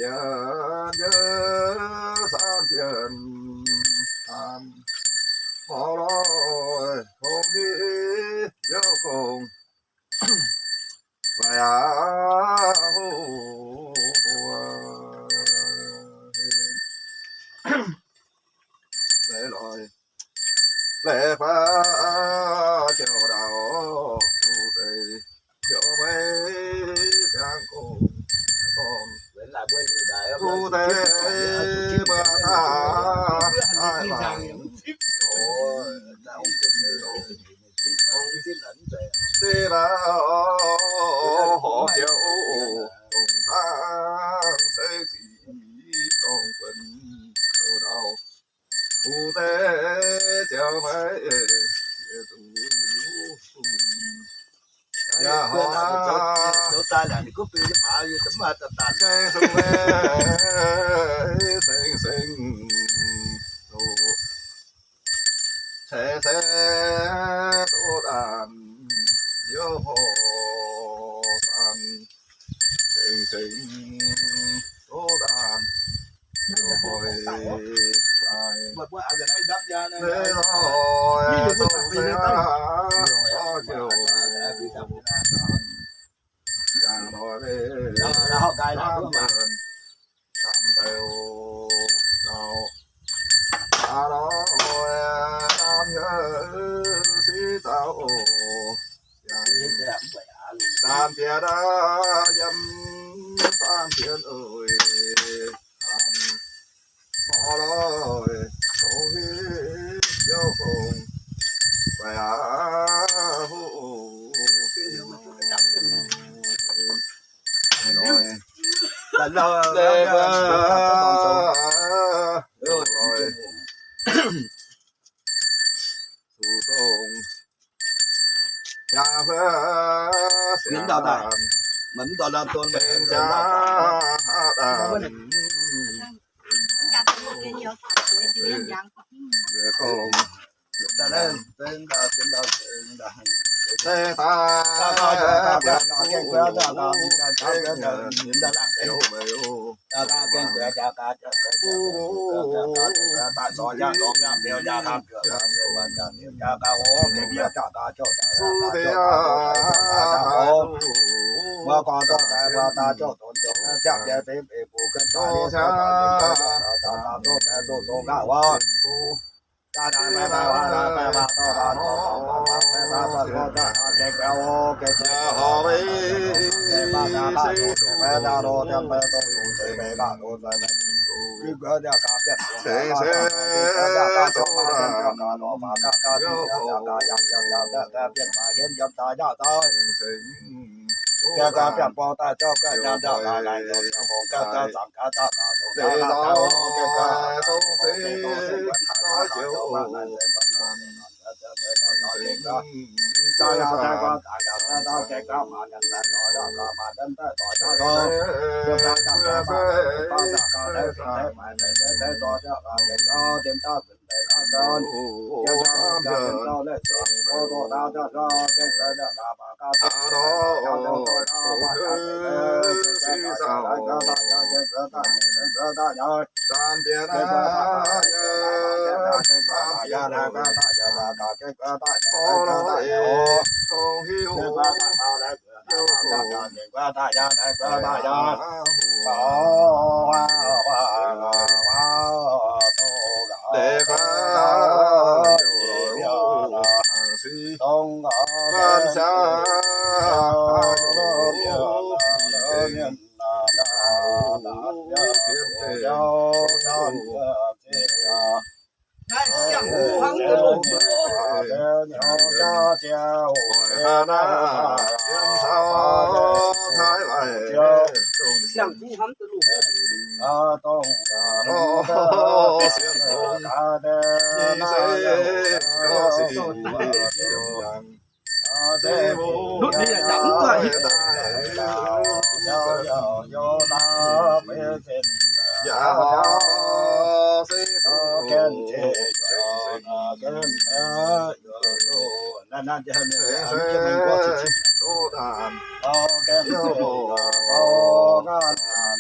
Yie nyei saamv jienv an, mor loi tongx hiuv youh kongx guai aqv. Leiz loi leiz fai ziouc ndau, kuv deix ziouc maiv ziangh gong, kuv deix maiv daaih mangc. Se baac horpc ziouc dongh dangh se zic dongh benx ziouc ndau, kuv deix ziouc maiv ziex zuqc yaac horpc gengh zuqc seng seng, seng seng doqc, ceix se doqc daanh, youh horpc daanh, seng seng doqc daanh, youh horpc daaih. Leiz loi zong se aqv, ziouc jangx loi leiz, camv deix zaux, aav loi lamh yie siqv zaux oc. Zaanc bieqc yiem, zaanc bieqc oc. Mor loi tongx hiuv youh kongx guai aqv. Leiz fai zuqc dongh, yaac fai sienx daanh, mv dorh ndau don mengh jaax daanh, dongh se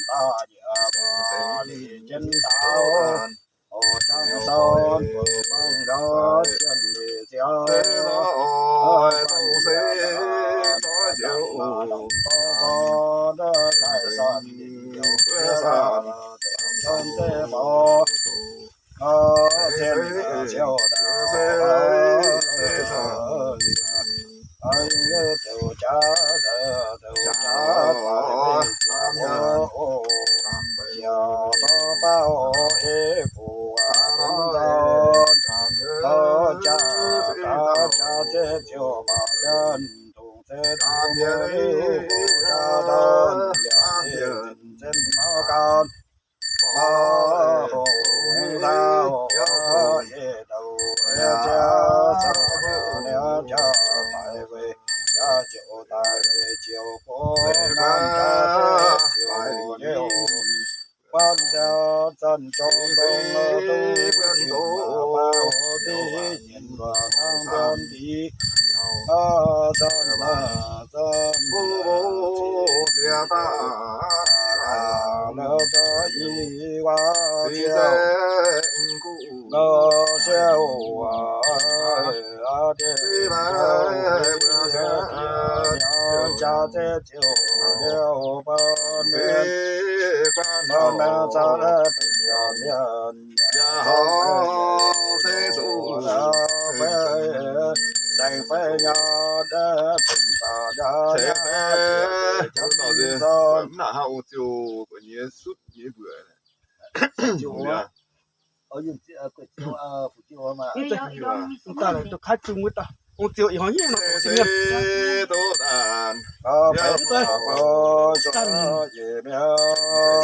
daaih, Jien daaux, jang sou, mangc gaax jien liuz ziouc, dongh se, dongh se, dongh se,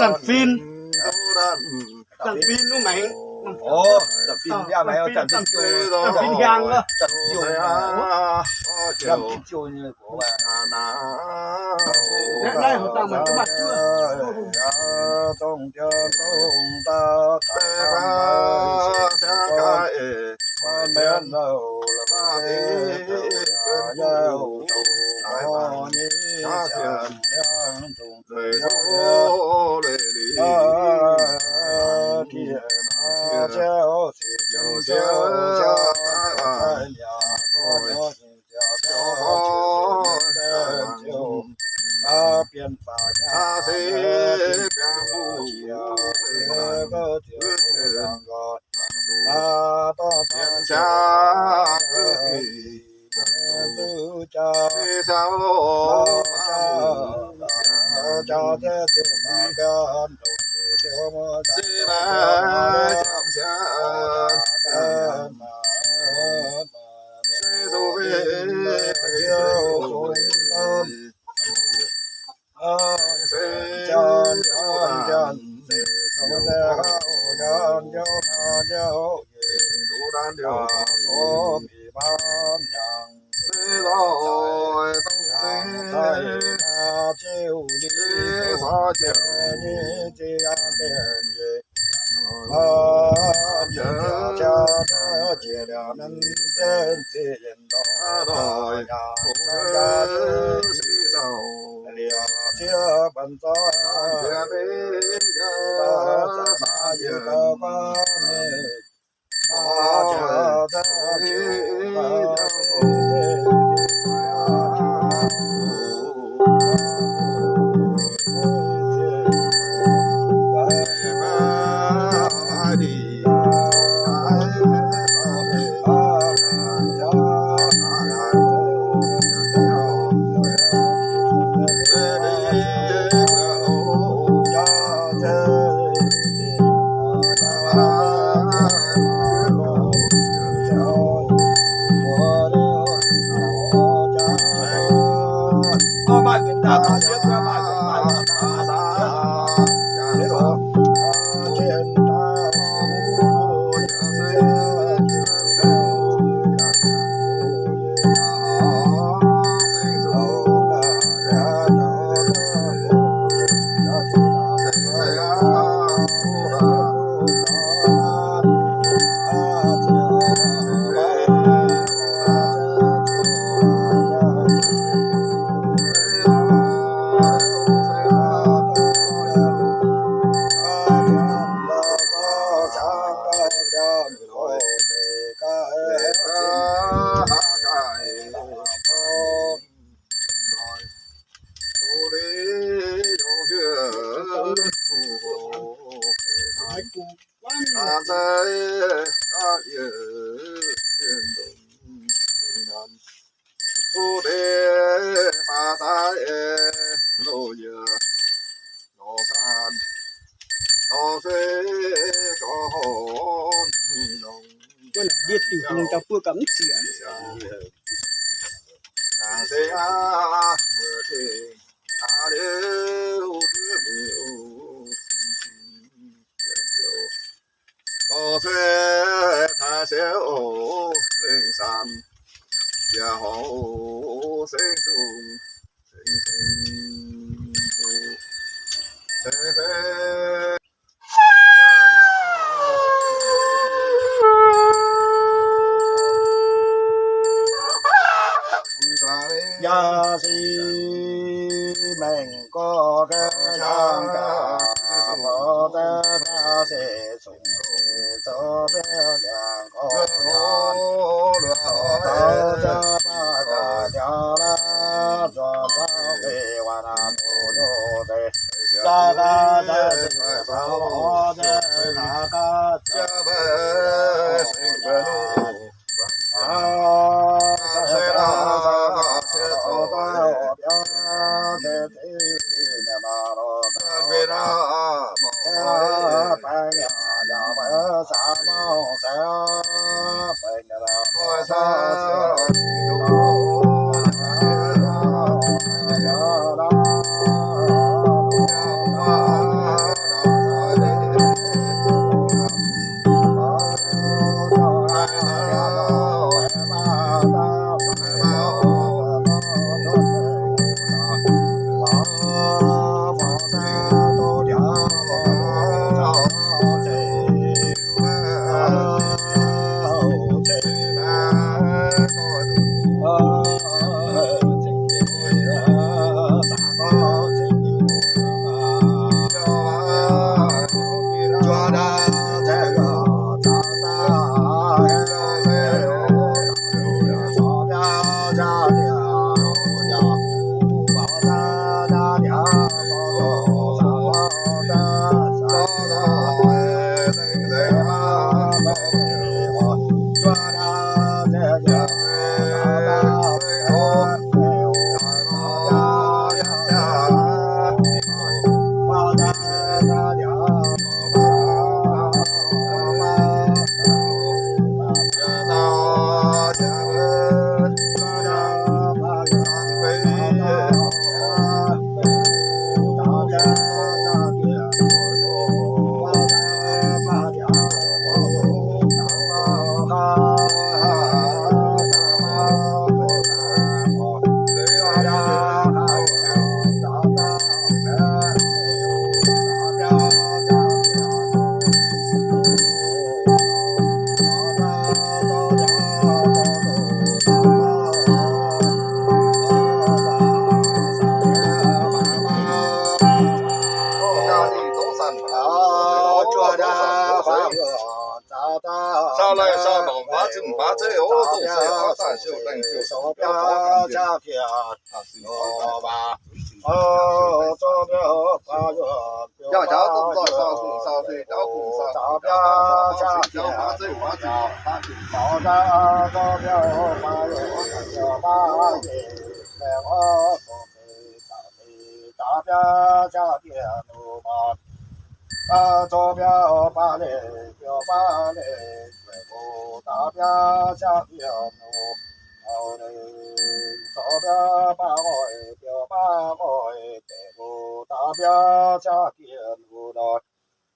Zanc fin, zanc fin nu maengx. Zanc fin, zanc fin hiaangx. Wuov naaic ndiev diuh dungz daaih buov gapv mv zieqc. Yaac se mengh gorx ga'jang ga'faux daaih se zungv se zoux biauv ndiangx gorx taux za'gengh baac ga'jang la'zuqc za'gengh baac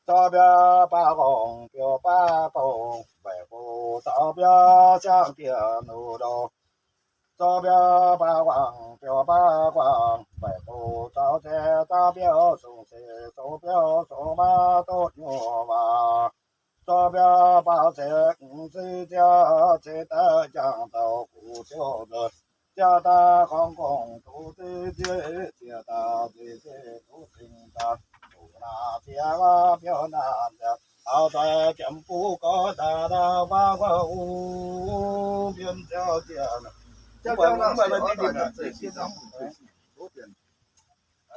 Zorqv biaa baav gorngv biouv baav gorngv, baeqc fu zaux biaa ziangh dieh nuv ndorm. Zorqv biaa baav guangc biouv baav guangc, baeqc fu zaux zeix zaux biauv sung seix sung biauv sung maav duqv nyuoz waac. Zorqv biaa baav zeix mv zeiz ziangh zeix daaih jangx zaux guv ziouc nzuonx. Ziouc daaih gorngv gong duqv zeiv zieqv, ziouc daaih zeiv zieqv duqv cing daaih. Zuqc naaic ziex biouv naaic ziouc taux daaih jiem buv gorx daaih daaih guaav guaav wuov mbienv ziouc zieqv.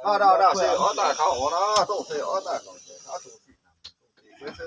Aa, ndau ndau se oix daaih kaux oc, naaiv dongh se oix daaih gorngv se naaiv dongh se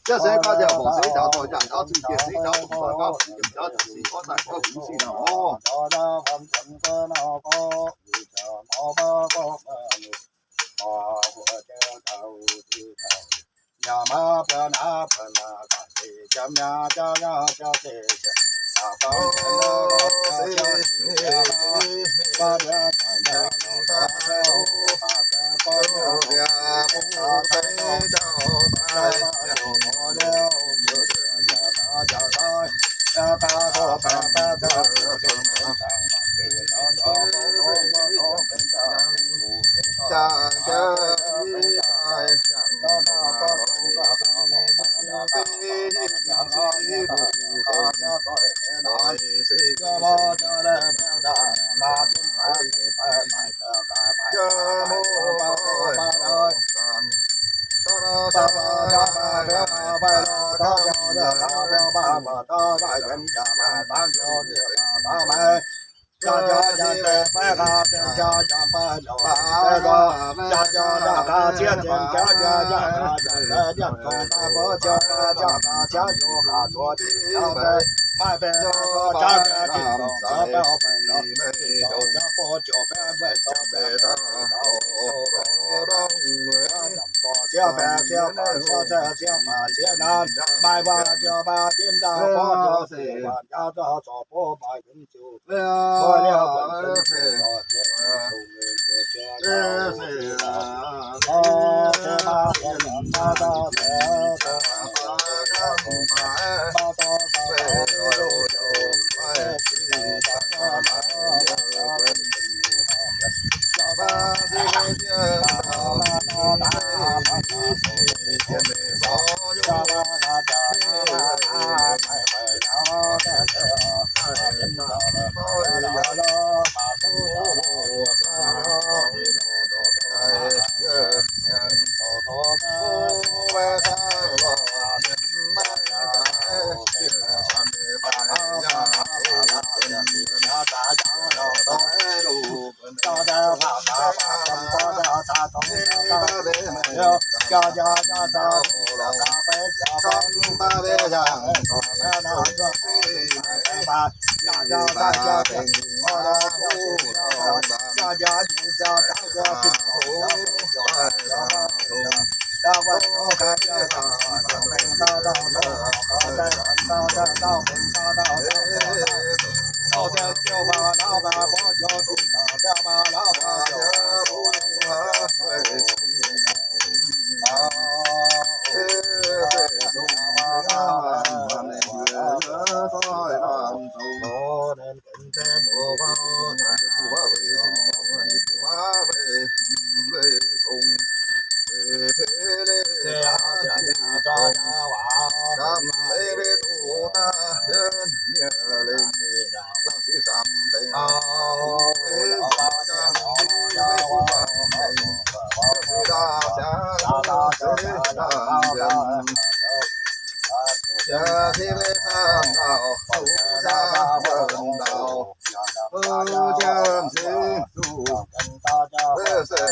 Jienv seix baav ziangh horc seix taux doic, jangx taux zinh jiex seix taux fungx doic, baav fungx jiem jaav ziqc singx, orv daaih gauv fungx singx nor. Jaa-civ maiv camv ndau, fu jaa mbuonx ndau, fu jienv cingx duqv se.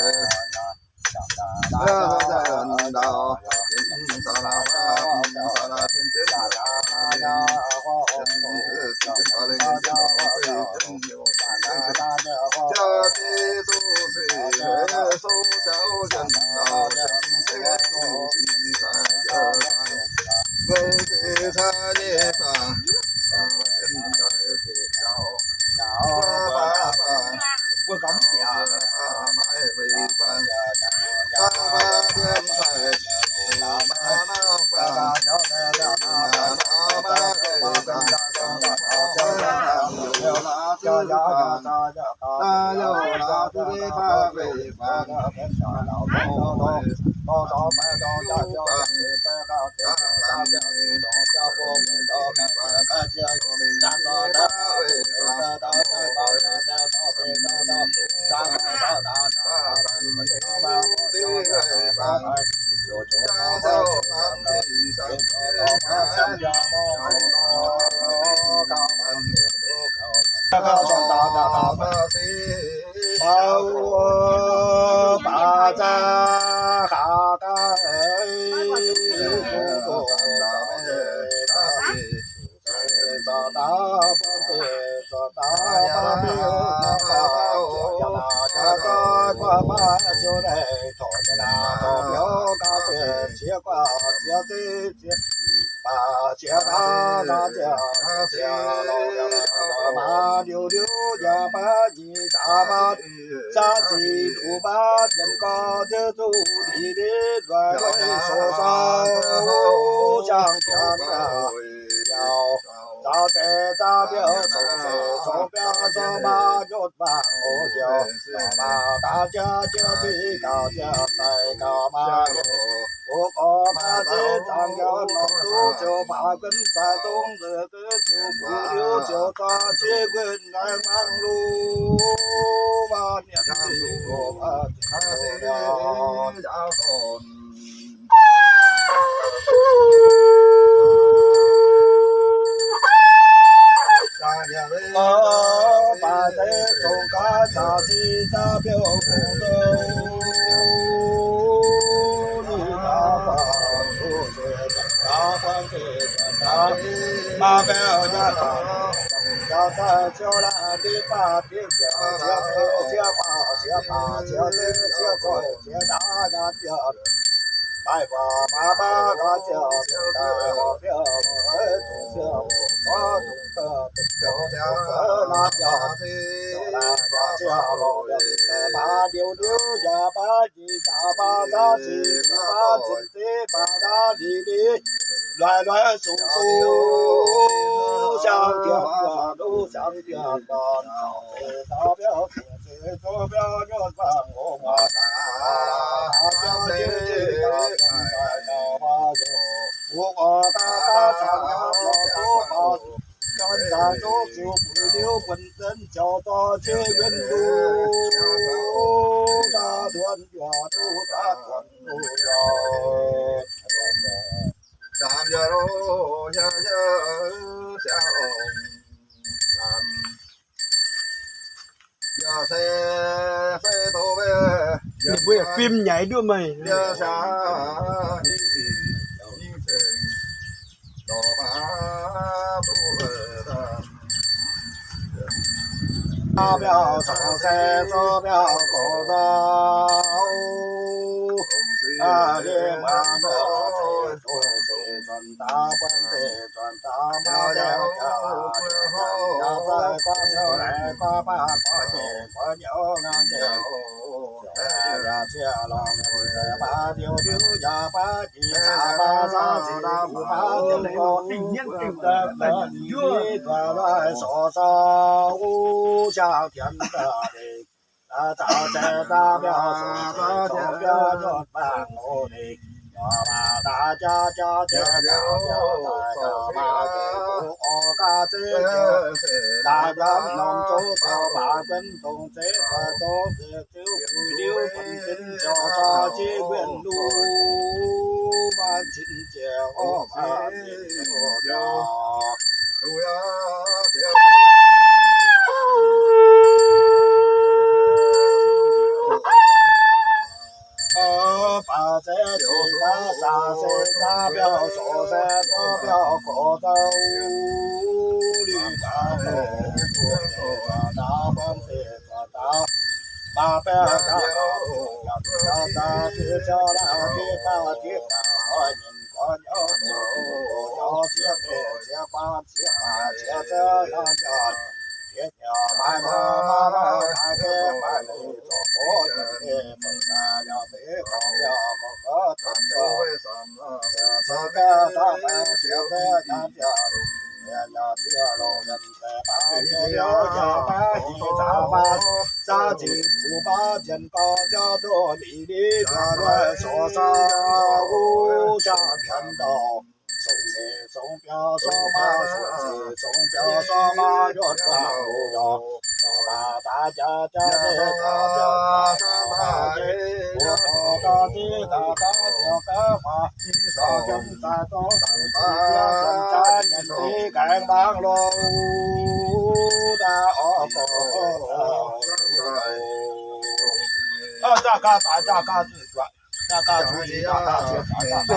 Ninh mbuo yaac fim nyaix nduov meih.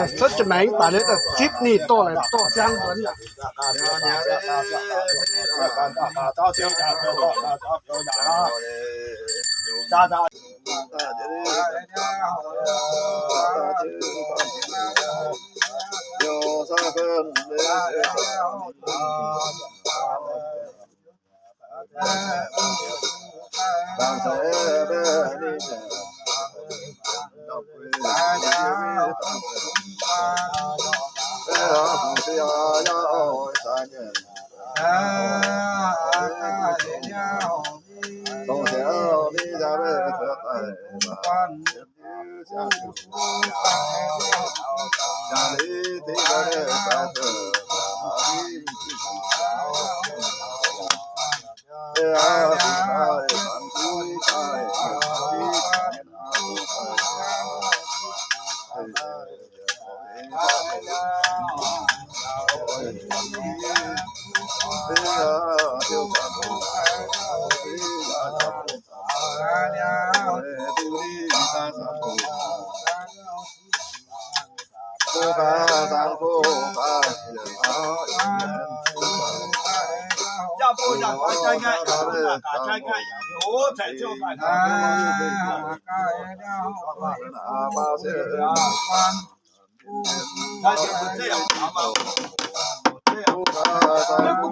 Cuotv jiex maengx baac liuz daaih zipv ninh dorh laaix dorh siang nzuonx.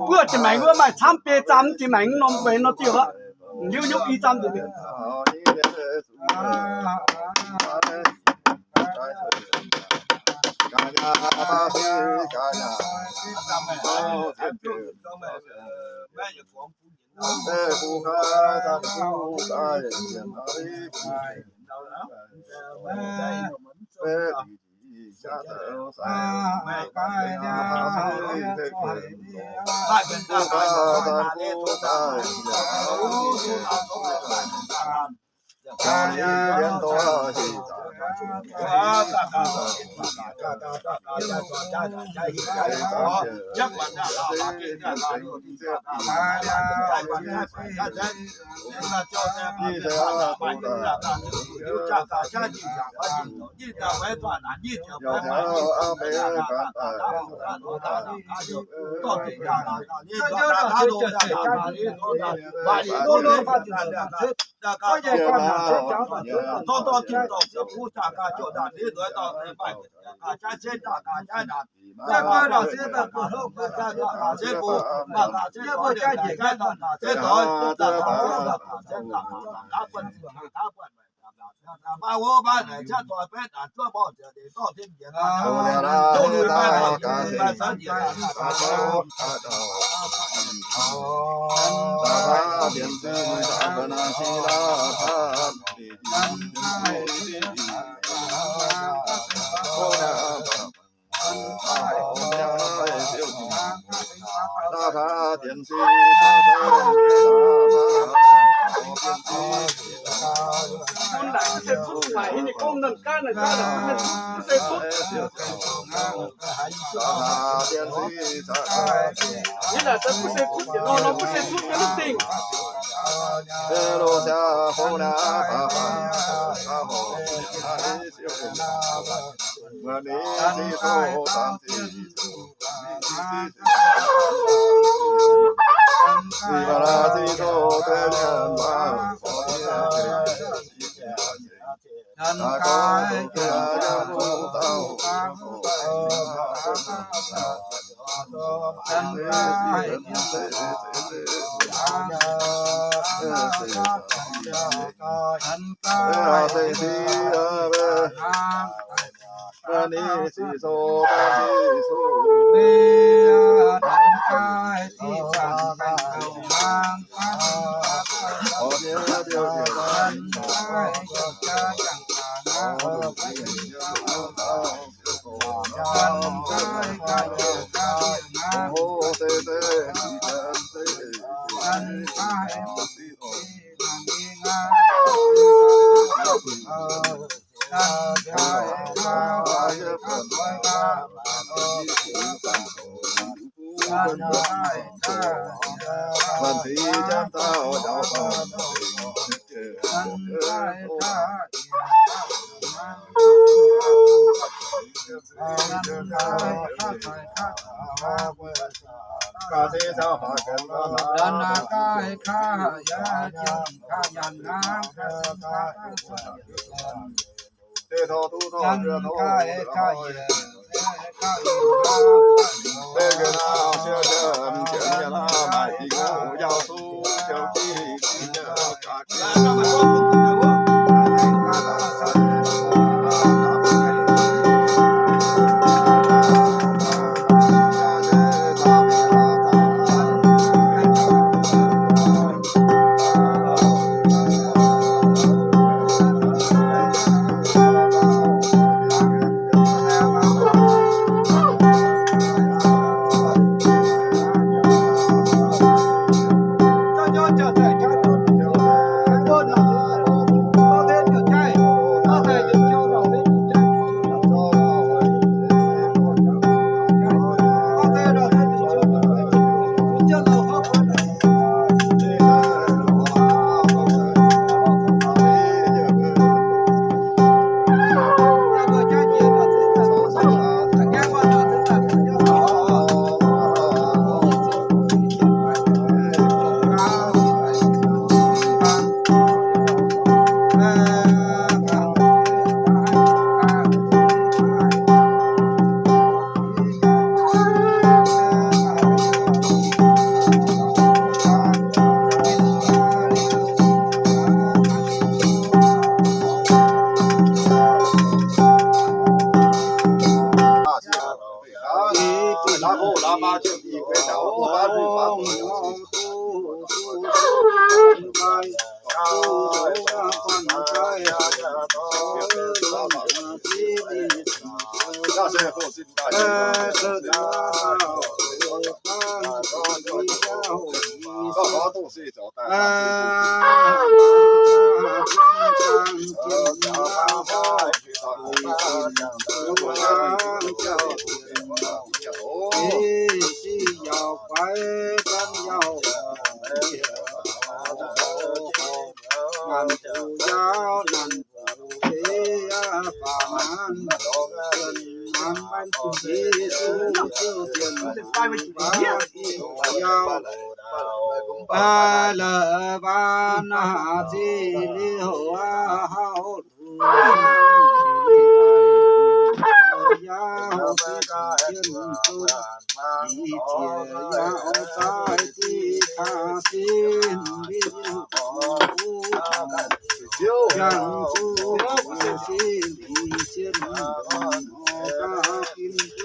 Mbuo jiex maengx wuov maaih camv biei zaam, jiex maengx norm gueix nor diuh aqv. Liuz nyungc i zaam nzengc. Bun naaic mv se cutv naaic, ninh gorngv nor gaav naaic, mv se cutv. Yie naaic daaih mv se cutv, yietc norm norm mv se cutv nyei lov dingh.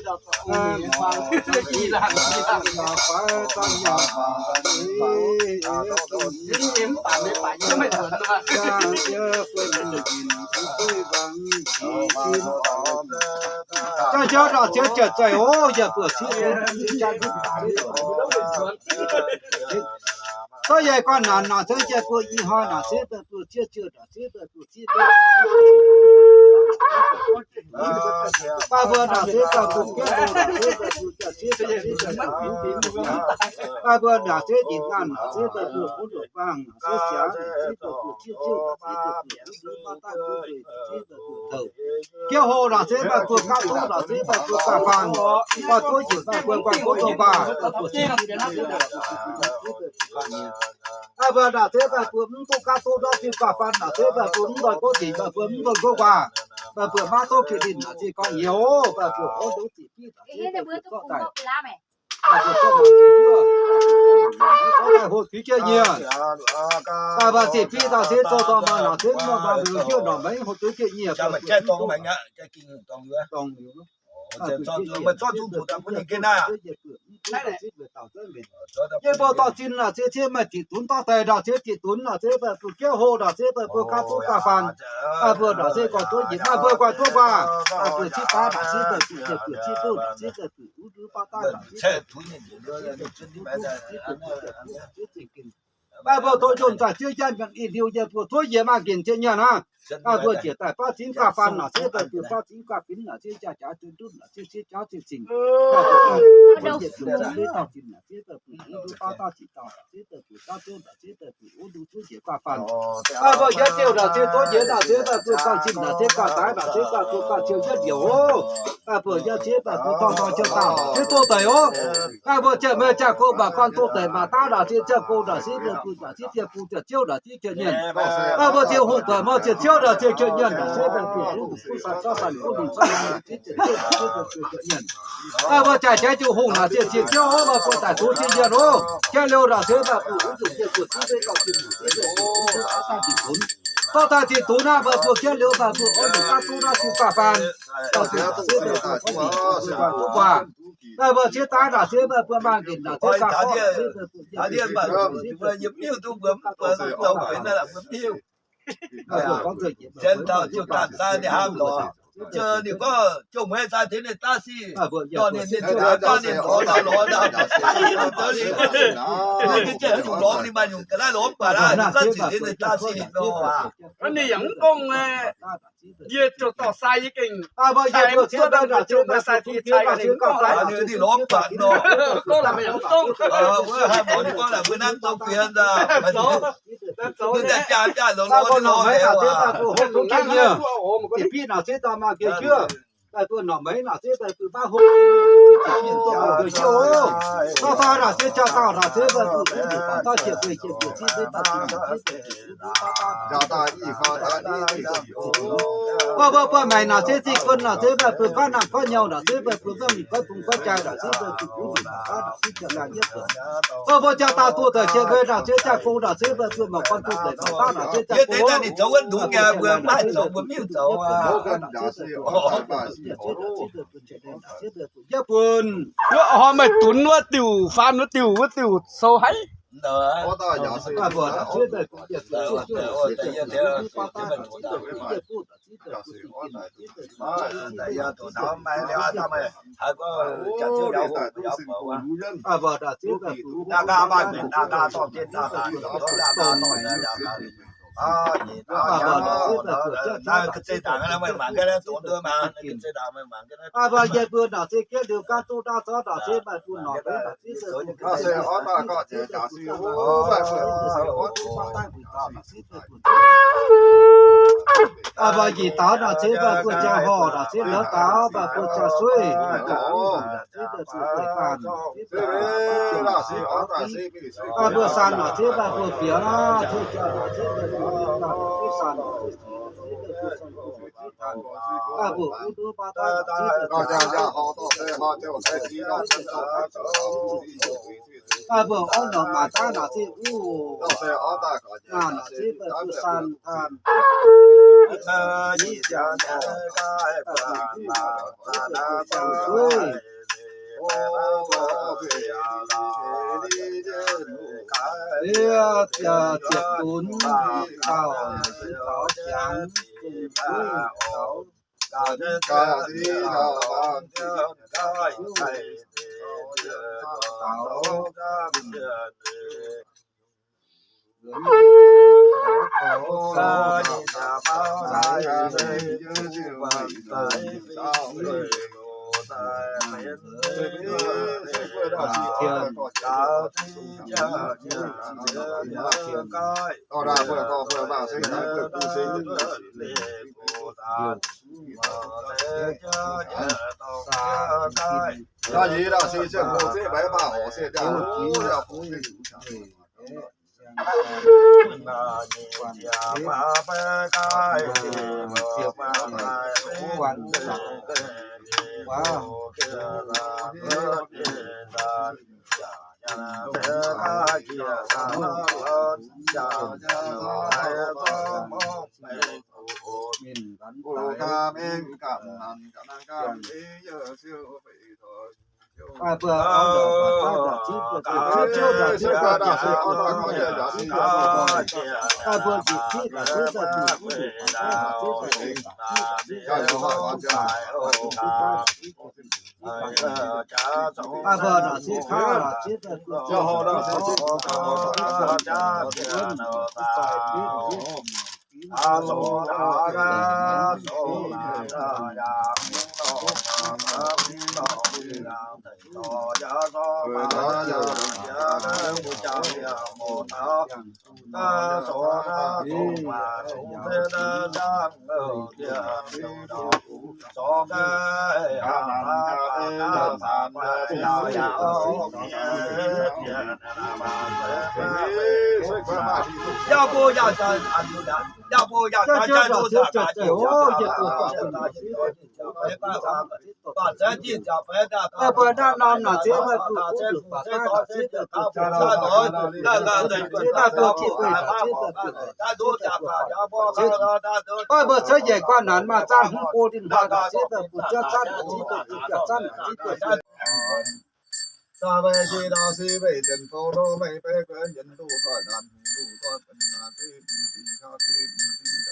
Jaa jauv ndorqc ziex ziouc zeih oc, yaac buoc civ Tov yie guanh naanc naaic zengv jai buo i hnoi naaic zengv daaih buo cietv ziouh naaic zengv daaih buo cietv duqv. Daaih mbuo naaic zengv daaih buo biauv naaic zengv daaih buo jaa cietv naaic zengv daaih buo, daaih mbuo naaic zengv njiec naanh naaic zengv daaih buo buv ndoqc baangh naaic zengv siangx naaic zengv daaih buo cietv ziouh naaic zengv daaih buo buv ndoqc baangh daaih buo nzueic naaic zengv daaih buo touc. Biauv hlo naaic zengv daaih buo gapv duqv naaic zengv daaih buo gapv faanh. Guanh duqv njiec daaih buo guanh duqv ndoqc baangh daaih buo cietv Daaih mbuo naaic zengv daaih buo mv duqv gapv duqv ndortv diuh gapv faanh naaic zengv daaih buo mv nzoih gouv dingc daaih buo mv nzoih gouv nquaah, daaih buo maiv duqv geh linh naaic zengv gorngv nyiec oc, daaih buo orv ndoqv ziqc biv naaic zengv daaih buo zorqv daaih. Daaih buo zorqv maaih jiex juov, daaih hoqc juix jienv nyiec. Daaih maaih ziqc biv naaic zengv zorqv dorh maaih naaic zengv mv nor daaih mbuo hiuv norqc mengh hoqc juix jienv nyiec. Yie mbuo dorh zinh naaic zengv ziev maaih ziqc dunv dorv daaih naaic zengv ziqc dunv naaic zengv daaih buo jienv hlo naaic zengv daaih buo gapv duqv gapv faanh. Daaih mbuo naaic zengv guanh duqv njiec naaiv mbuo guanh duqv nquaah, daaih buo cietv daaih naaic zengv daaih buo ziepc buo cietv duqv naaic zengv daaih buo uv nduov baav daaih naaic zengv daaih buo cietv duqv naaic zengv daaih buo zengc ginh. Daaih mbuo tov njomc zaaih ziev jaa mbiaangc ih liuz yie mbuo tov njiec maaih nqinc ziex nyienc hnangv. Daaih mbuo ziec daaih baav zingv gapv faanh naaic zengv daaih buo baav zingv gapv binv naaic zengv jaa jaax zunv ndutv naaic zengv siev jaax zengv zingh. Daaih mbuo daaih ziex daaih baav dauh zingh naaic zengv daaih buo uv nduov baav daaih ziqc dauh naaic zengv daaih buo gapv duqv naaic zengv daaih buo uv nduov zuov njiec gapv faanh. Daaih mbuo yietv diuh naaic zengv tov njiec naaic zengv daaih buo ganh zinh naaic zengv ganh daaih naaic zengv daaih buo ganh ziouh yietv liouc oc. Daaih mbuo yietv zingv daaih buo dorh dorh ziouh daaih zengv doh deic oc. Daaih mbuo ziouc meih ziangh go mangc gorn doh deic mangc daav naaic zengv ziangh go naaic zengv buo naaic zengv ziouh buo naaic zengv ziouh ciouv naaic zengv ziouh nyienc. Daaih mbuo ziouc hungh buatc mor ziouc ciouv naaic zengv ziouh nyienc naaic zengv daaih buo uv nduqc kuv san zorqv san kuv lungh zorqv lungh naaic zengv ziouc ciouv naaic zengv ziouh nyienc. Daaih mbuo jaaix jaaix jiu hungh naaic zengv ziouc ciouv oc, maaih buo daic duqv zinh nyienc oc. Jienv liuz naaic zengv daaih buo uv nduqc ziouc buo zingv zengv dauh zinh naaic zengv daaih buo uv nduqc baav daaih ziqc dunv. Baav daaih ziqc dunv naaiv mbuo buo jienv liuz daaih buo orv nduqc baav duqv naaiv jiu gapv faanh. Dauh zinh naaic zengv daaih buo orv nduqc baav duqv nquaah. Daaih mbuo cietv daaih naaic zengv daaih buo maaih nqinc naaic zengv gapv faanh. Janx taux ziouc dangh zaah ninh haamh lorz, ziouc ninh gorngv ziouc mueiz zaah tengx ninh daav sic, dorh ninh, ninh ziouc haaix dauh ninh lorz daaih lorz daaih, ninh gorngv ninh, ninh gengh lorz ninh maaih nyungc ga'naaiv lorz mv baac aqv, ninh gorngv ziouc tengx ninh daav sic nor aac. Ninh yaac mv dongh, yie ziouc dorh sai yie gengh, sai mv cuotv, ziouc mueiz sai tengx cai ninh gorngv haaix, ninh lorz mv baac nor, gorngv laaix meih yaac mv dongh. Wuov haih mborqv ninh gorngv laaix mbuo nanv dongh bienx nzaac. Zoux, zoux, ninh daaih jaa jaa lorz lorz ninh lorz haic aqv. Ziqc biv naaic zengv daaih maaih geh juov, daaih buo norqc meix naaic zengv daaih buo baav hlo, ziqc biv dongh maaih geh juov oc. Dauh dauh naaic zengv jaa dauh naaic zengv daaih buo uv nduqc baav daaih ziepc buo ziepc buo zingv zengv daaih ziqc naaic zengv daaih buo uv nduqc baav daaih. Mbuo mbuo buo maengc naaic zengv zingh guon naaic zengv daaih buo gaav naamh gaav nyau naaic zengv daaih buo gaav mingh goiv bung goiv jaa naaic zengv daaih buo uv nduqc baav daaih naaic zengv ziouc laanh yietv buonc. Mbuo mbuo jaa dauh duqv deix qiex nqoi naaic zengv jaa gong naaic zengv daaih buo mangc guanh duqv deix baav daaih naaic zengv jaa gong. Ninh zoux wuov ndungx nyei, mbuo maiv zoux, mbuo mv hiuv zoux aqv. Yietv buonc. Hnoi meih dunx wuov diuh, faan wuov diuh, wuov diuh sou haiv. Aa, yie mbuo naaic zengv jienv liuz ganh duqv daav zorqv naaic zengv maaih bun norqc deix naaic zengv daaih bun Aa, mbuo njiec daaux naaic zengv maaih buo jaa horh naaic zengv lorz daaux maaih buo jaa sueiv. Aa, mbuo san naaic zengv maaih buo bieqc, zengv jaa naaic zengv maaih buo bieqc san, aa, mbuo uv nduov baav daaih naaic zengv maaih buo orv norqc maac daaih naaic zengv uv, naaic zengv maaih buo san, aa,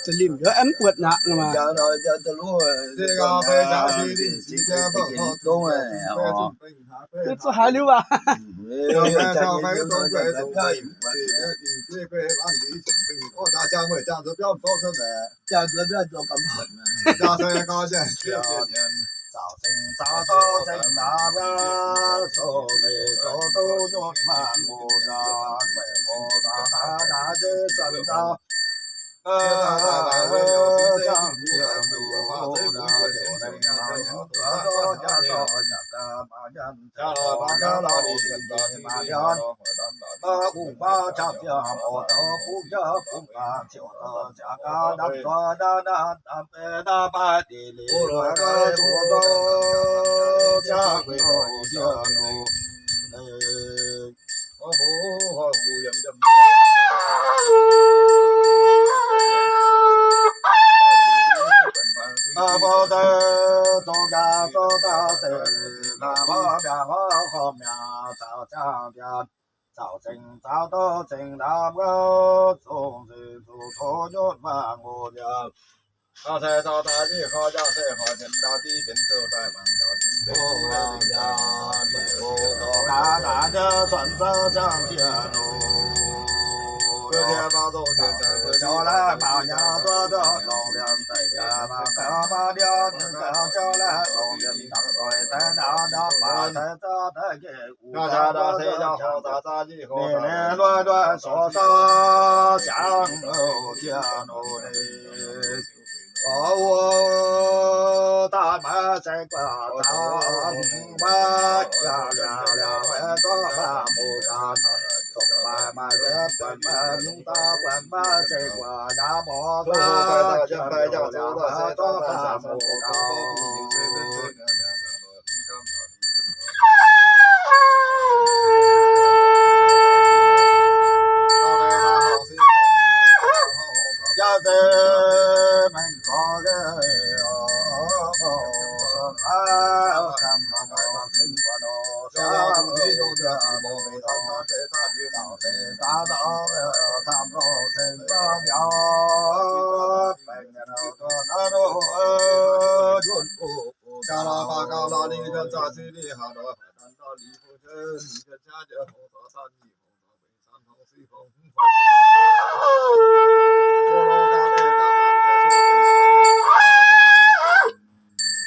Salim yaac mv buatc naqv nor maah. Duqv zuqc haaix liuz aqv.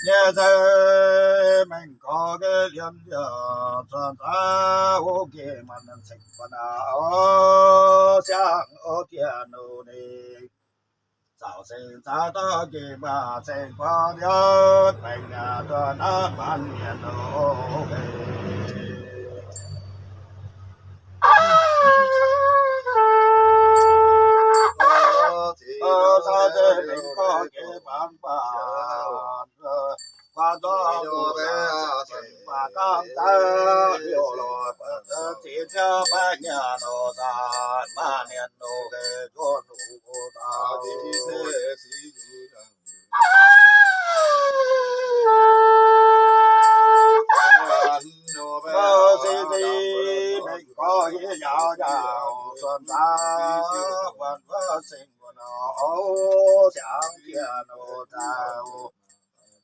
Nyei zei mengh gorx ge liemh njiec zuonx daaih, o geh maanc ceng gu'nguaaz, siang o diex nor ninh, zaux seng zaux dorh geh maanc ceng gu'nguaaz, baengh nyaah duqv naaiv maanc mienh nor. Caux zei mengh gorx geh baamz baac, guaax nzorng guaax gamh zaiv liouh lorz, ziex ziouv baeqv nyaanh nor, zaanc maanc mienh nor, nzuonx nor, daaih se zinh mengh gorx yie njaaux njaaux, zuonx daaih wuonh wuov seng wuonh nor, siang jiex nor daaih,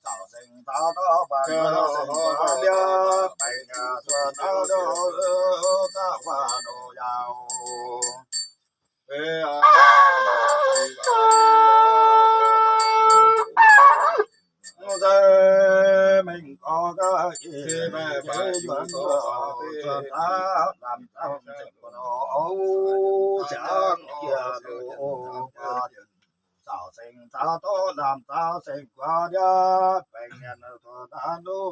zaux seng zaux dorh baamz seng gu'nguaaz, baengh nyaah zuonx nor, daaih wuov nor yaac. Zei mengh gorx ga'jiex, jiex yuonx zuonx daaih, lamh zangv zengc gu'nguaaz, o, ziangh jiex nor, zaux seng zaux dorh lamh zaux seng gu'nguaaz, baengh nyaanh zuonx daaih nor,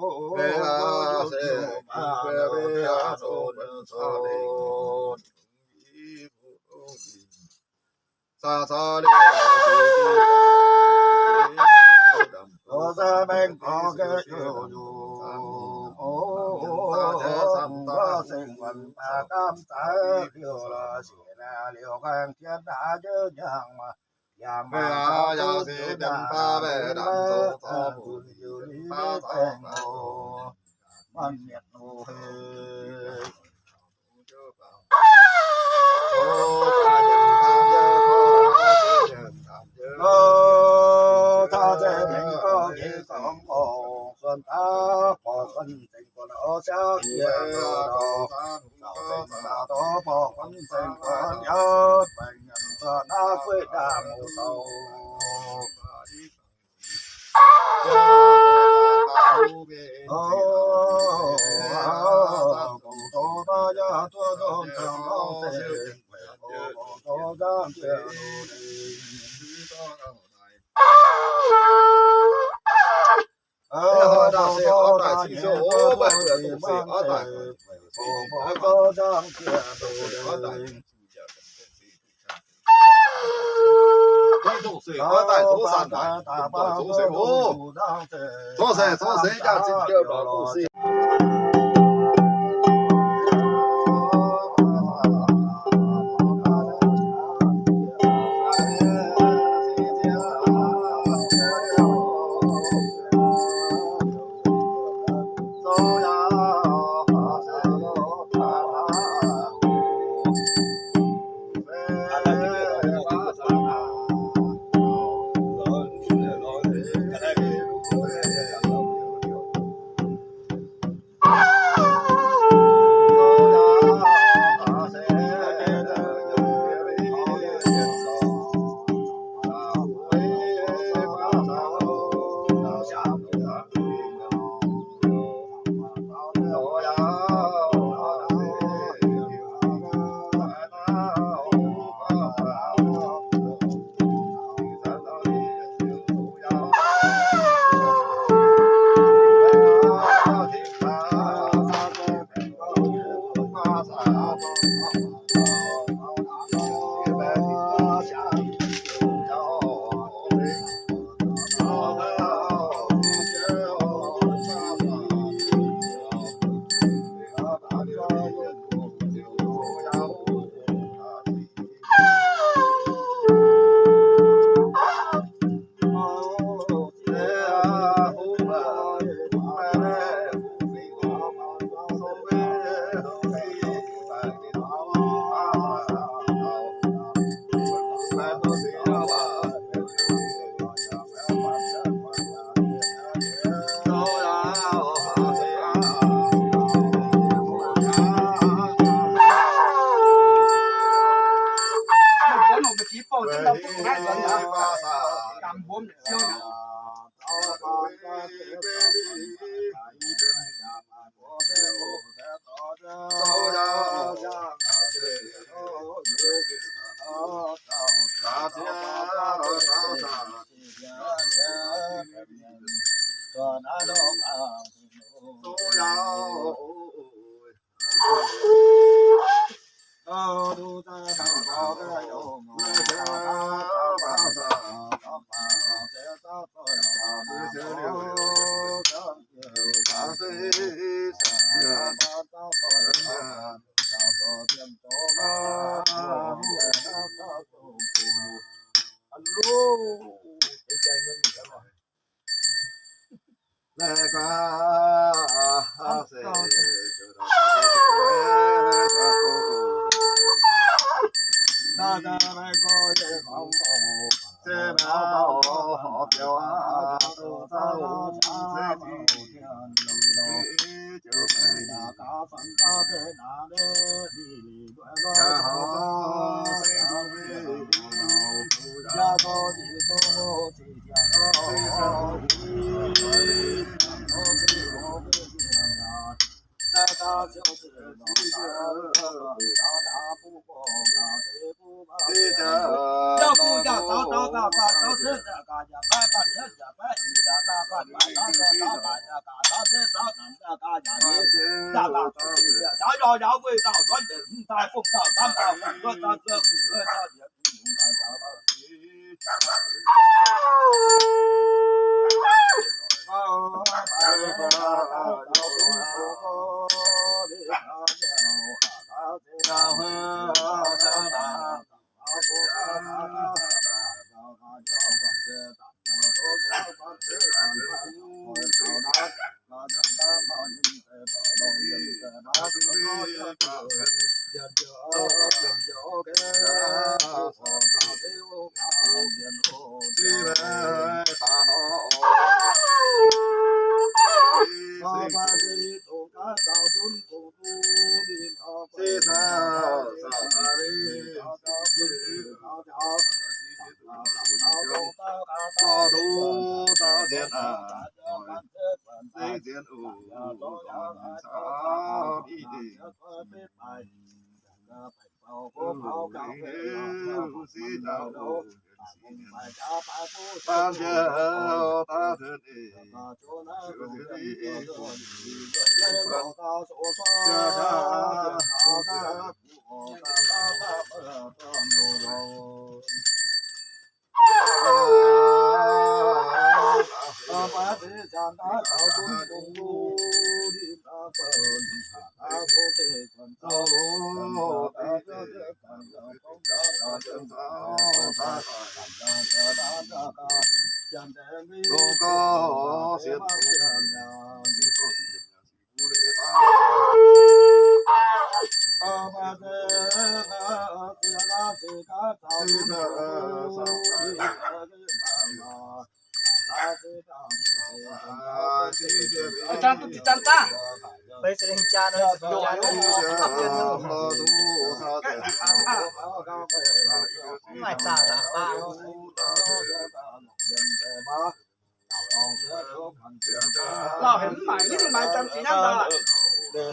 Lauh haic mv maaic, yie mingh maaiz zanc zinh hnangv daaih.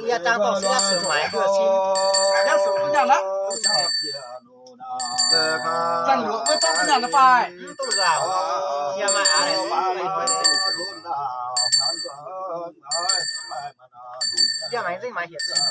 Yie dangh dorh sieqv sux maaiz duqv cin. Yaac sux duqv nyaanh aqv. Zanc luoqc wuov zanc nyaanh aqv fai? Mv duqv nzaaux. Yie maaih aav laengz. Yie maaiz zingh maaiz hietc cin.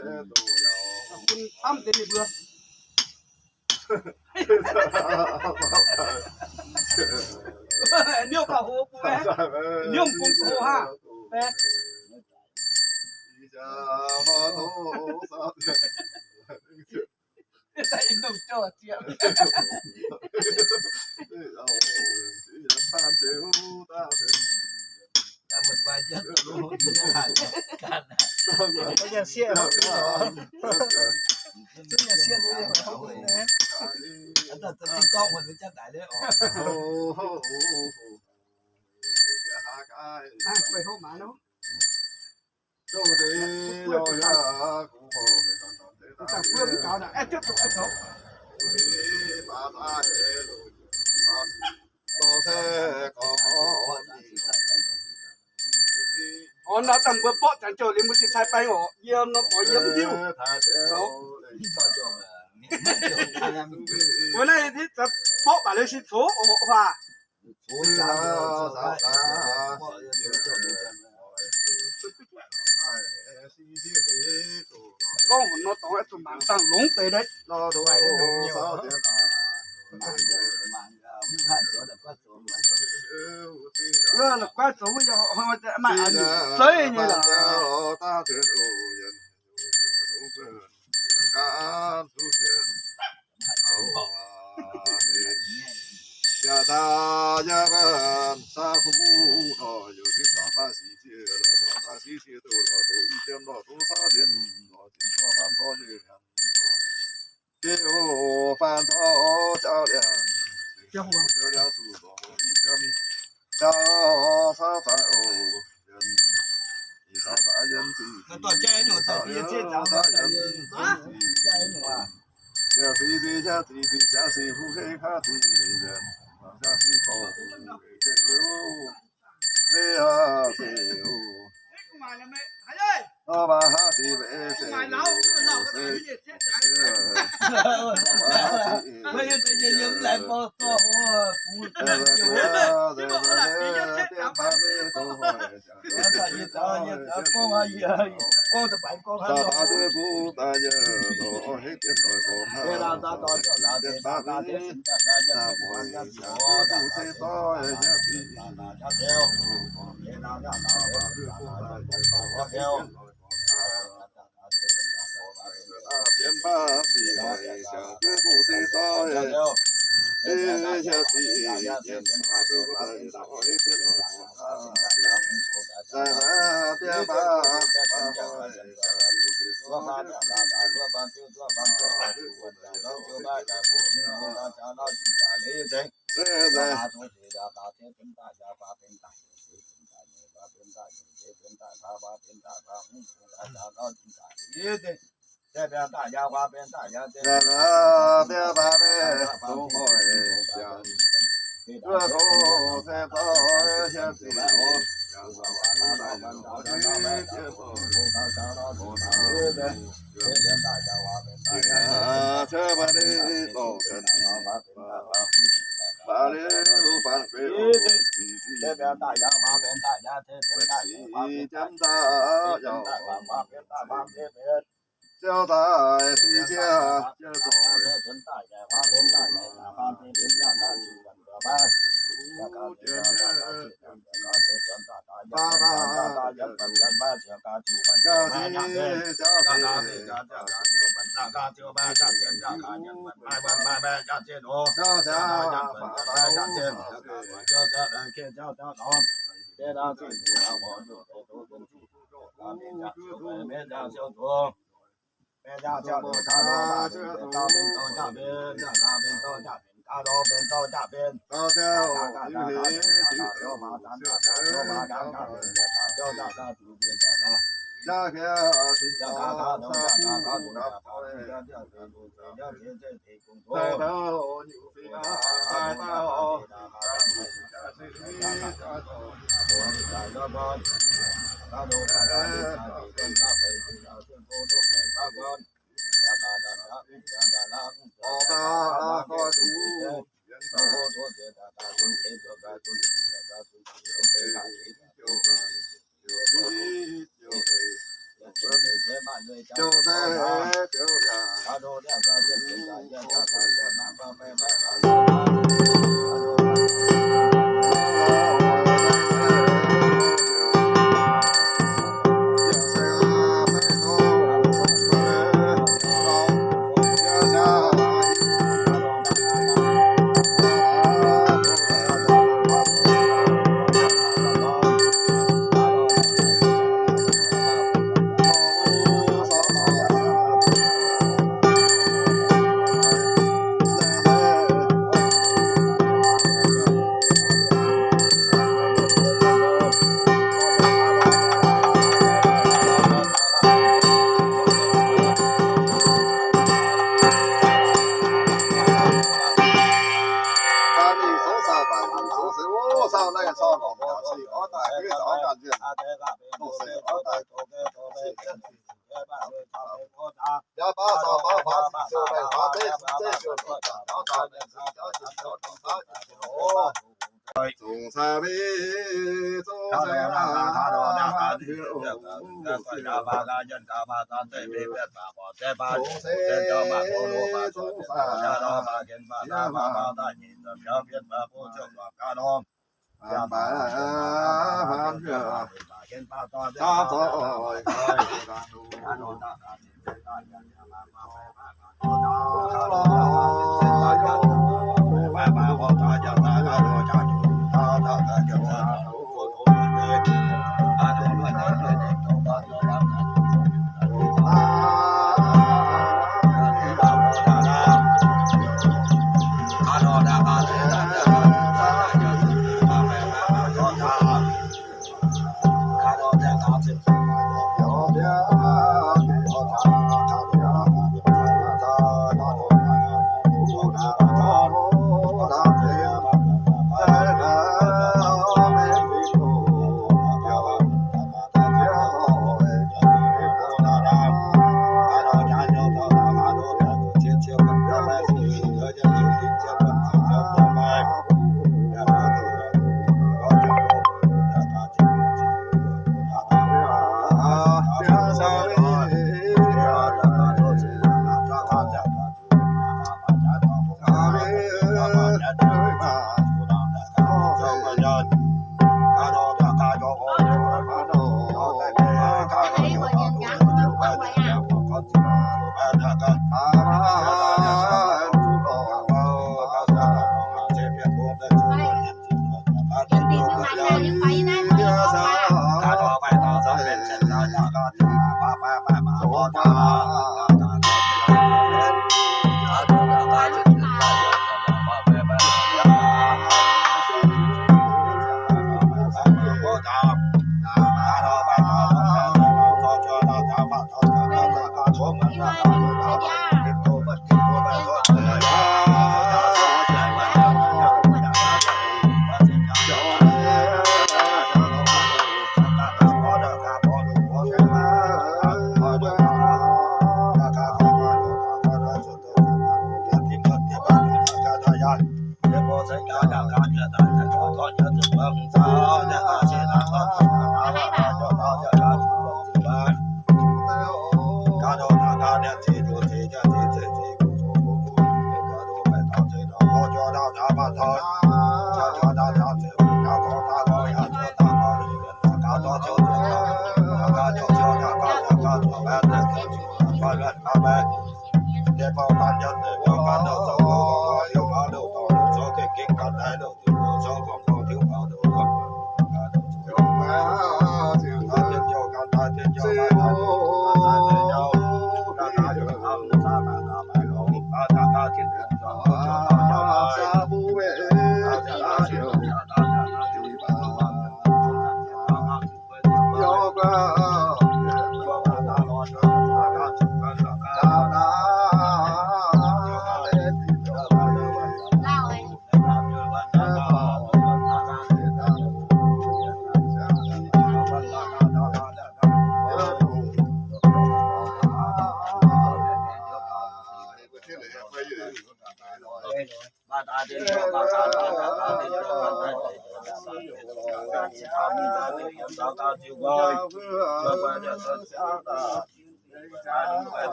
Bun camv deix ninh mbuo. Niouv gauh hlo bun, niouv bun hlo haav. Orv, nor dangh mbuo borqv zanc jouh liuz mbuo cingx cai baeng oc. Yiem nor borqv yiem diuh. Mbuo naaiv borqv baac liuz cingx cox oc huaax. Gorngv haic nor dorngx zuqc mangc dangh longx deix. La'guaih zoux wuov yaac maaih zeiv nyei lorqc.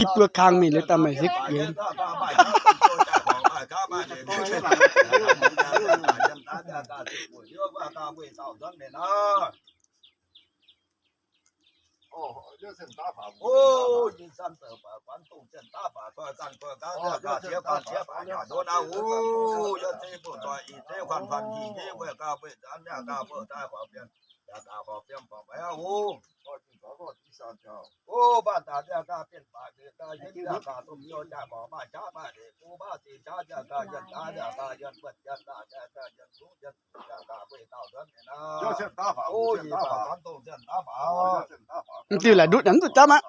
Ih buo kang mingh liuz daaih maaih hikv yiem. Mv diuh laaic ndutv naaic mv zuqc jauv aqv.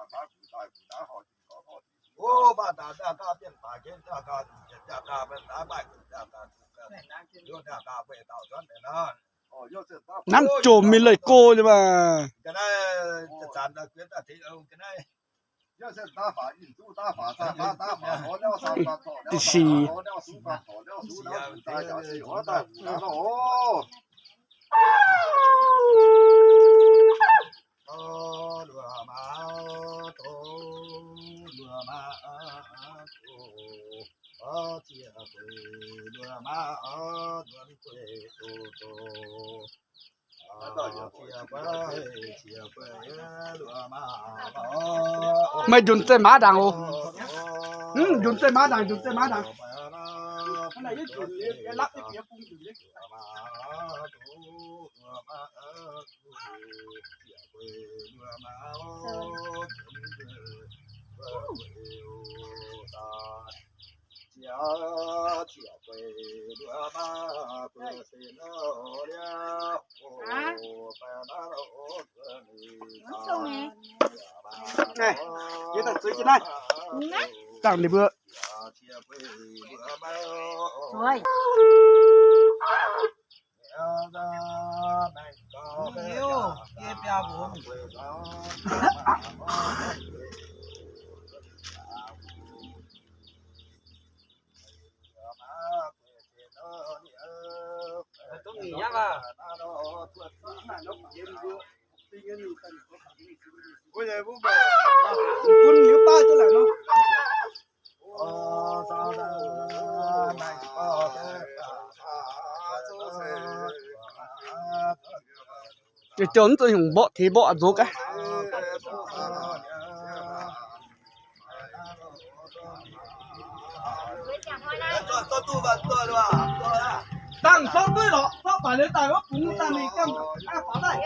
Nanv jomc mingh leih go nyei maah. Da'sic. Meih njunc zeih maaz ndaangc oc. Mv, njunc zeih maaz ndaangc, njunc zeih maaz ndaangc. Dangh ninh mbuo. Bun liuz baav duqv laaic nor. Jiex jouh mv zuqc hnyungc mborqv teix mborqv nzox gaax. Dangh zorqv duqv lorqc, zorqv baac liuz daaih wuov bungx daaih mingh gamh aqv faaux daaih.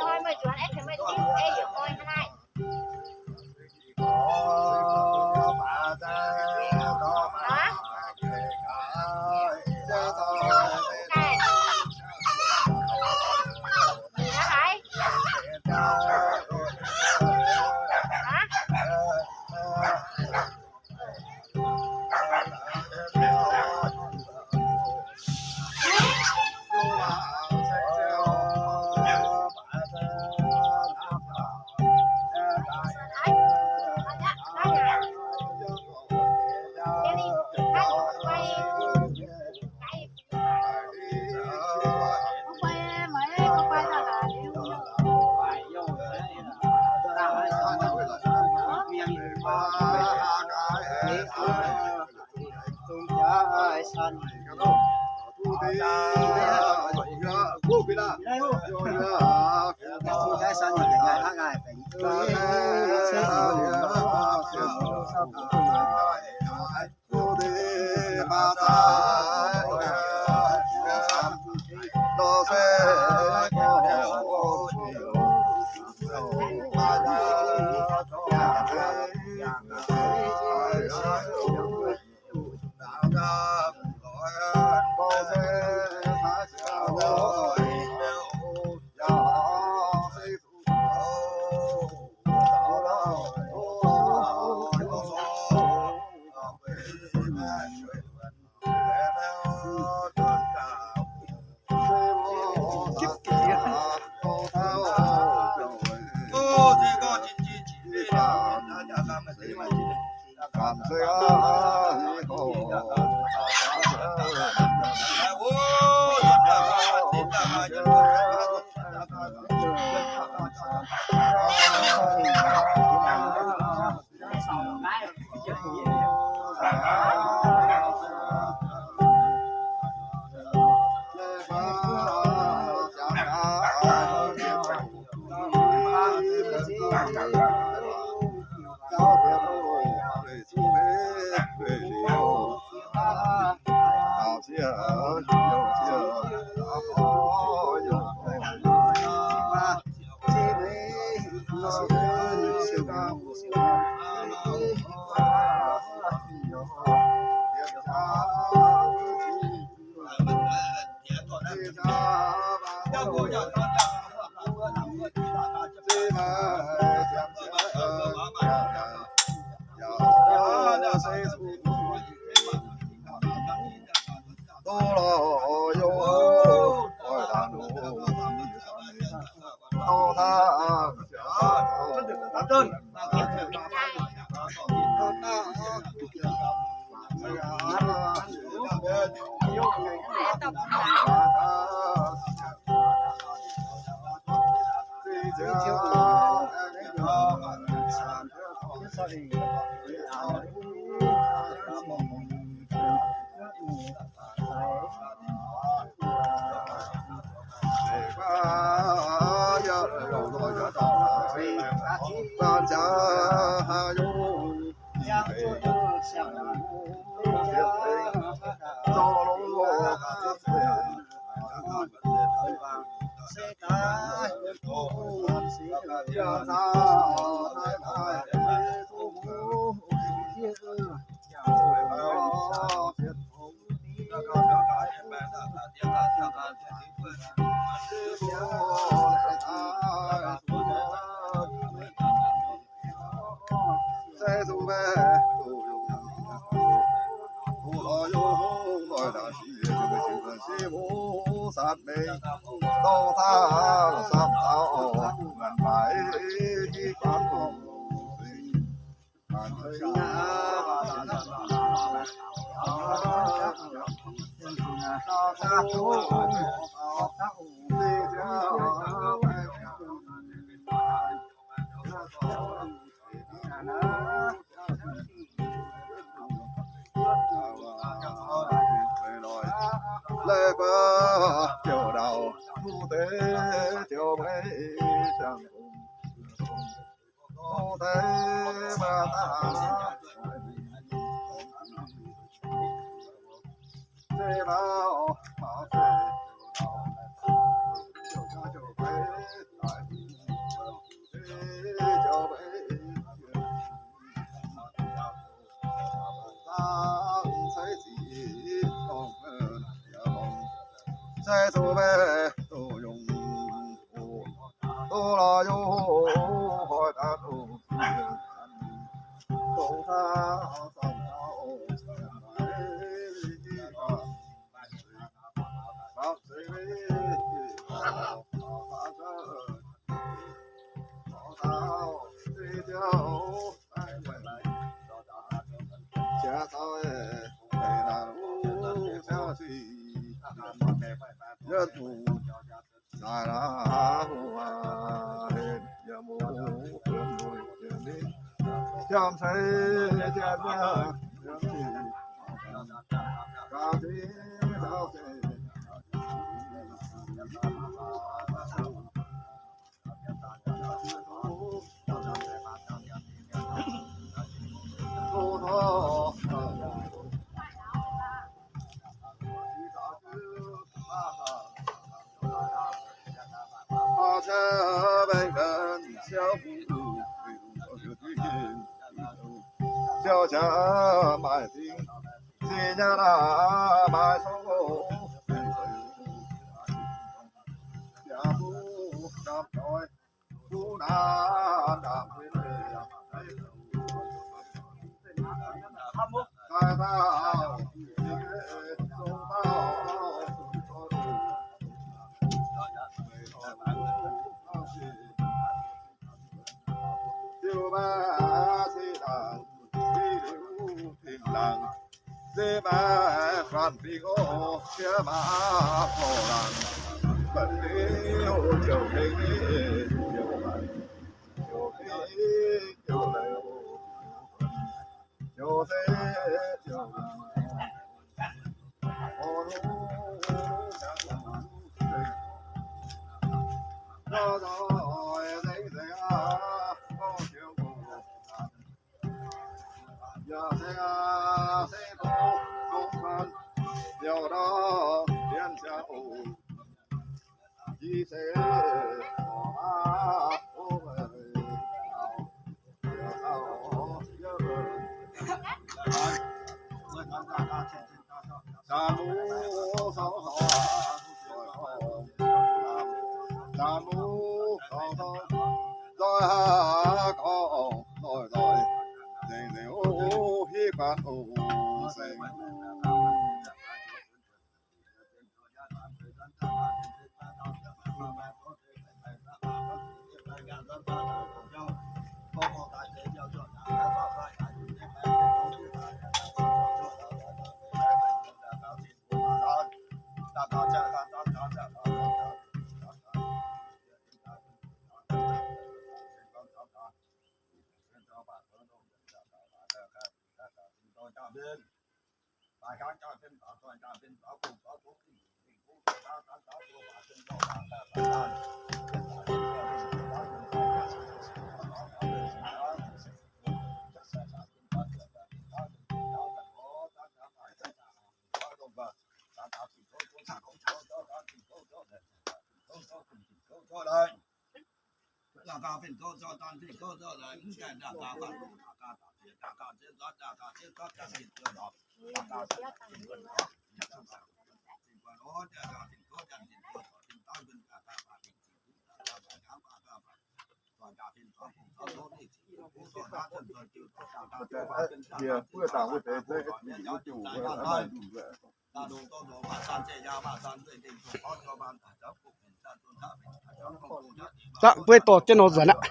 Da'bueix dorh jienv nor nzuonx aqv.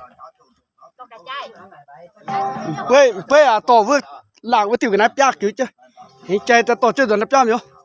Bueix, bueix aac, dorh wuov laangc wuov diuh ga'naaiv biaav gux jienv. Hingv jai daaih dorh jienv nzuonx naaiv biaav mi'aqv.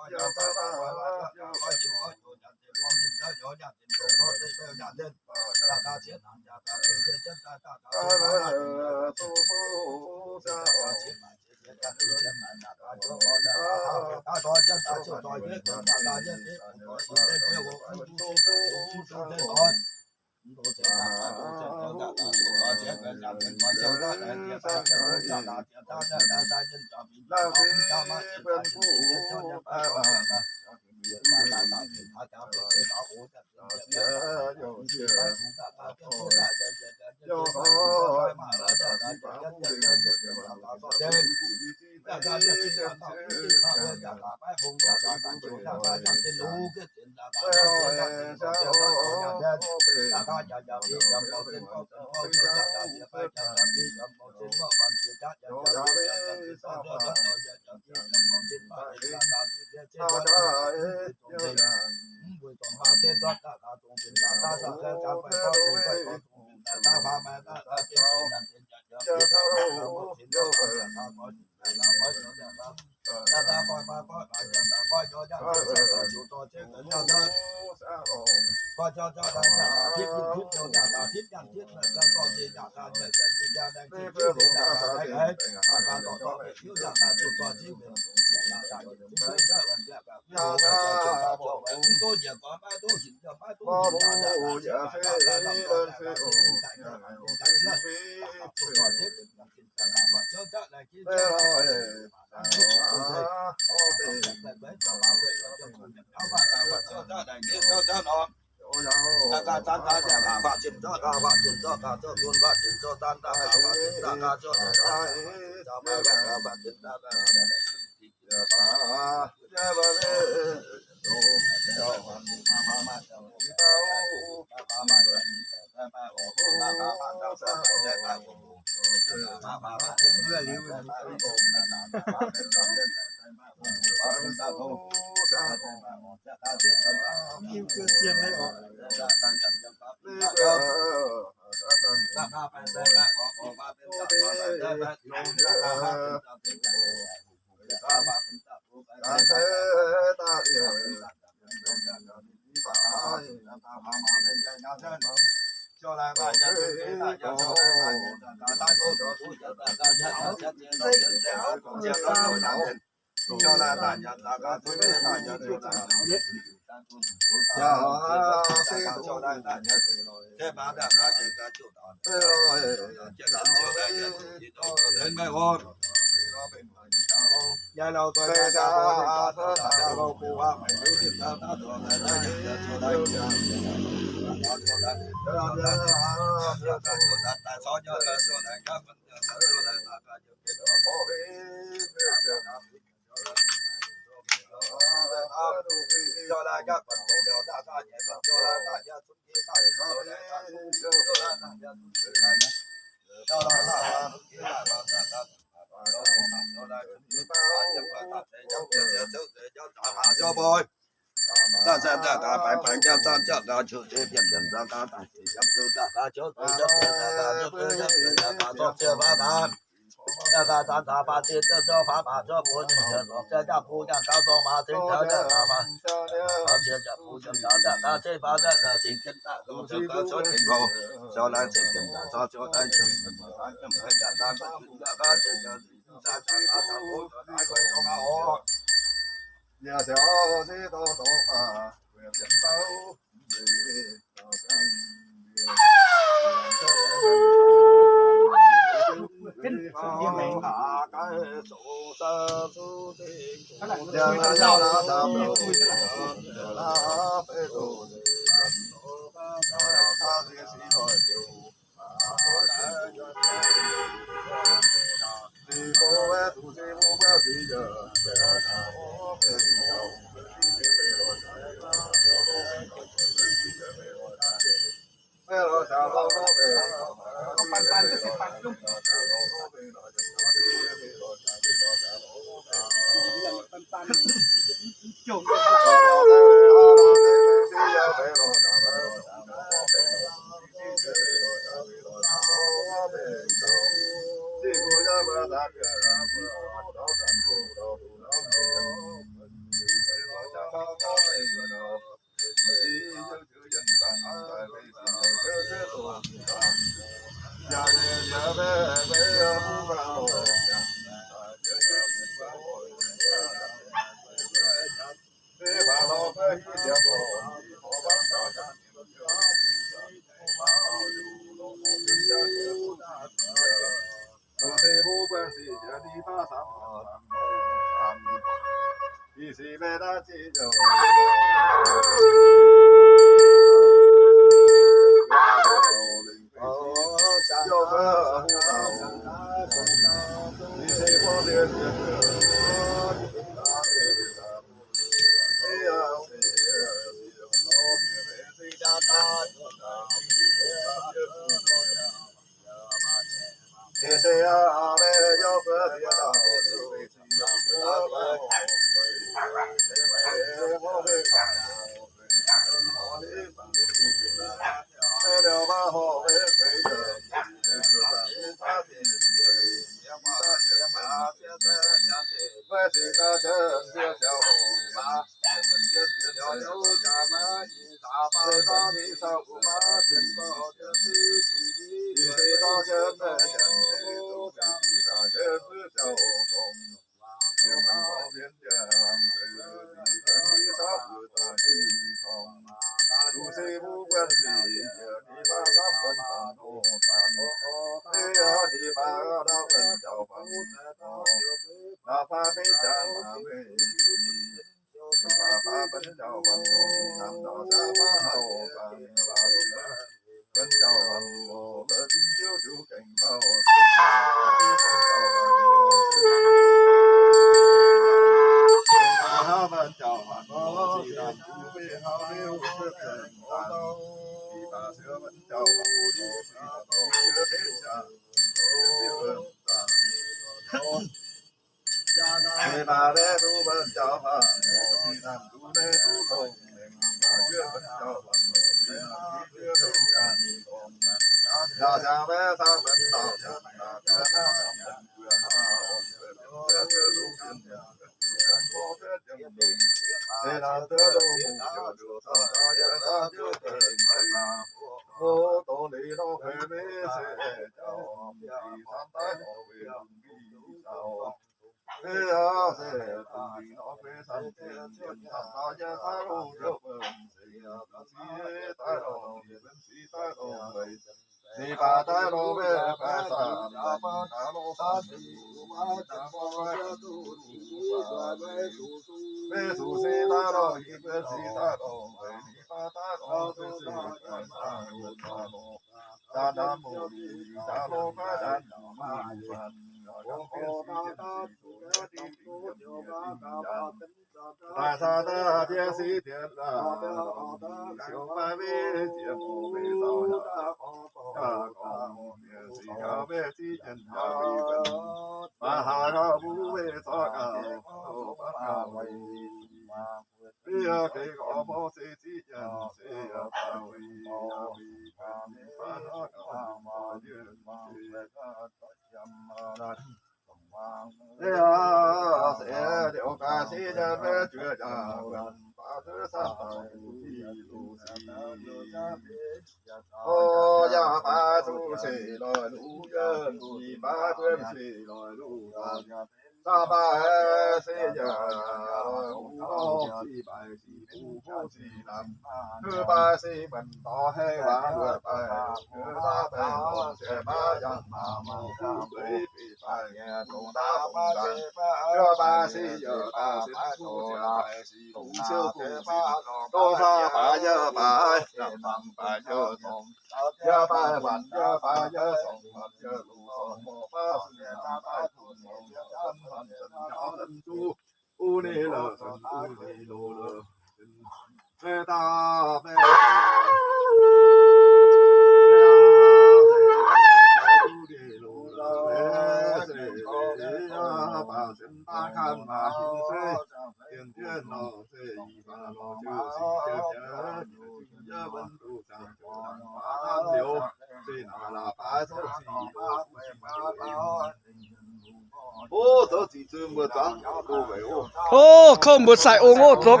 O, kouv mbuo sai ong oc, zoux